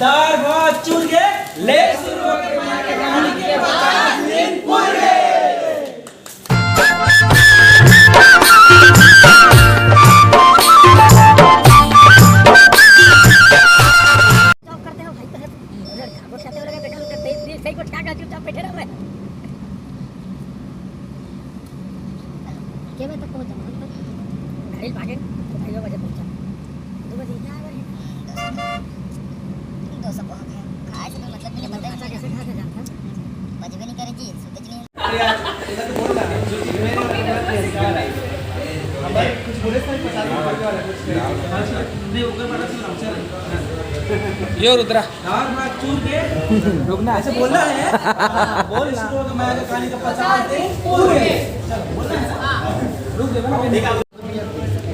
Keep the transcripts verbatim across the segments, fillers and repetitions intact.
दार भात चूर के ले शुरू हो गए माया के कहानी के पचास दिन पूरे। जॉब करते हो भाई, तो है लड़का, वो कहते हो लगा, "बेटा, उधर देख, देख, वो क्या कर, चुपचाप बैठे रहो रे।" के बजे तक पहुंचा? हम तो घड़ी भागे, तो ढाई बजे पहुंचा। दो बजे क्या आ गए? दो सौ पहुंच गए। खाए से कोई मतलब नहीं, पता ही नहीं कैसे खा के जाता। बजबे नहीं करे जी, सुते जी नहीं। अरे यार, ऐसा तो बोल रहा है। जो चीज़ मैंने अपने हाथ में निकाला है। अब भाई, कुछ बोले सर, पचास रुपये वाला कुछ नहीं। नहीं, ऊपर वाला सुन, हम चल। यो रुद्रा। दार भात चूर के रुकना। ऐसे बोलना है। हाँ, बोल शुरू हो गए माया के कहानी का पचास दिन पूरे। चलो, बोलना है ना? रुक जाओ, मैं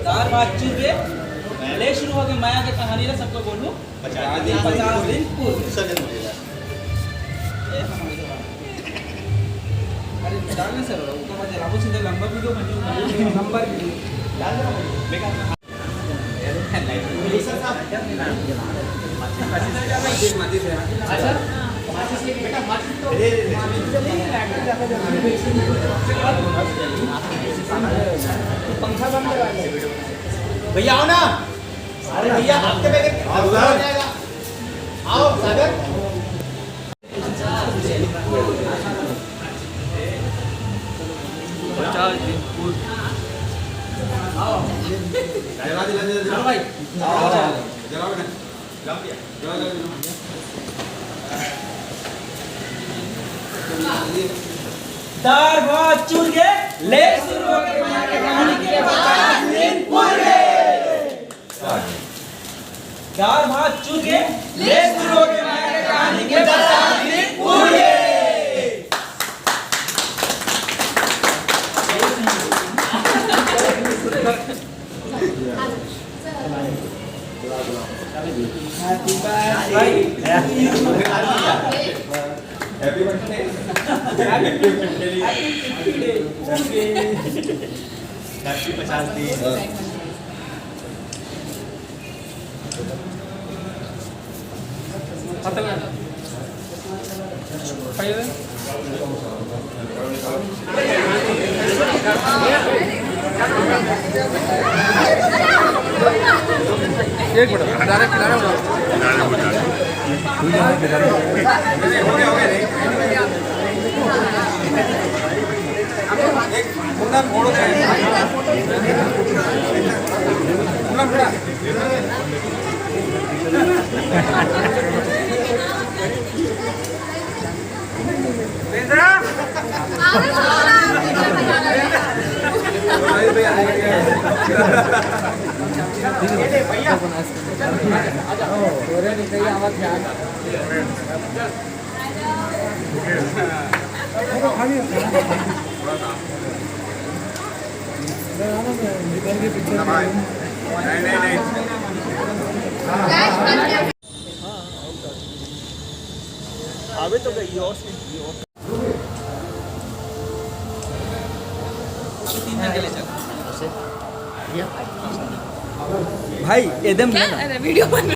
दार भात चूर के ले शुरू हो गए माया के कहानी ला सबको बोलूं। पचास दिन, पचास दिन पूरे। दूसरा दिन बोलेगा। अरे, डालना सर, उसका बाद चलाओ सीधा लंबा वीडियो बन जाएगा। लंबा वीडियो। डालना। बेकार। भैया आओ ना। अरे भैया, आपके पैकेट आओ सर। आओ सागर। जला दे, जला दे, जला। भाई। जला बेटा। दार भात चूर के ले शुरू हो गए माया के कहानी के पचास दिन पूरे। दार भात चूर के ले शुरू हो गए माया के कहानी के पचास दिन पूरे। एक मिनट, डायरेक्ट किनारे हो जाओ। अबे तो गई और तीन घंटे ले चल। भाई, एकदम क्या? अरे, वीडियो बन